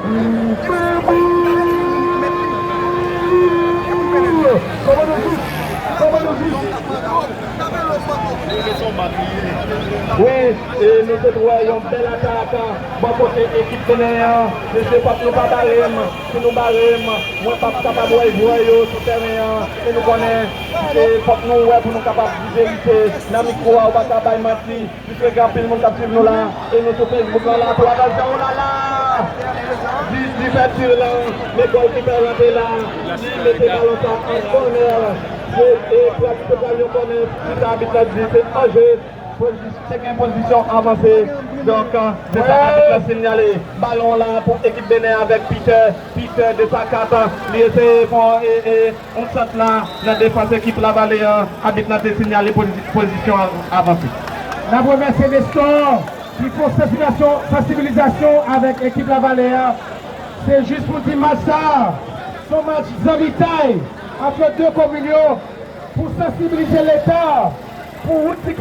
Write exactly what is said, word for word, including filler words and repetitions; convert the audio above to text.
Wi, e nou sot wè yon bèl atak bò kote ekip Bennen an. Mesye, fòk nou pa bare m. Si nou bare m, mwen p ap kapab wè jwè yo sou tèren an. E nou konnen, e fòk nou wè pou nou kapab di verite. Nan mikwo a, ou pa ka bay manti. Piske gen anpil moun k ap swiv nou la, e nou sou Facebook lan la tou. Atansyon, olala! Li, li fè tir lan, men golkipè rantre la, li mete balon sa an kònè. Se, e pou abit total yon kònè, si sa abit la di, se an je. Pozi-, te gen pozisyon avanse. Donk, se sa abit la sinyale. Balon la pou ekip Bennen avèk Peter. Peter de sa kat, li eseye fè, e, e, yon sant la nan defans ekip Lavale an, abit lan te sinyale pozi-, pozisyon avanse. N ap remèsye Nestor ki fè yon sansibilasyon, sansibilizasyon avèk ekip Lavale an. Se jis pou di match sa a, se yon match zanmitay ant de komin yo pou sansibilize Leta pou wout sik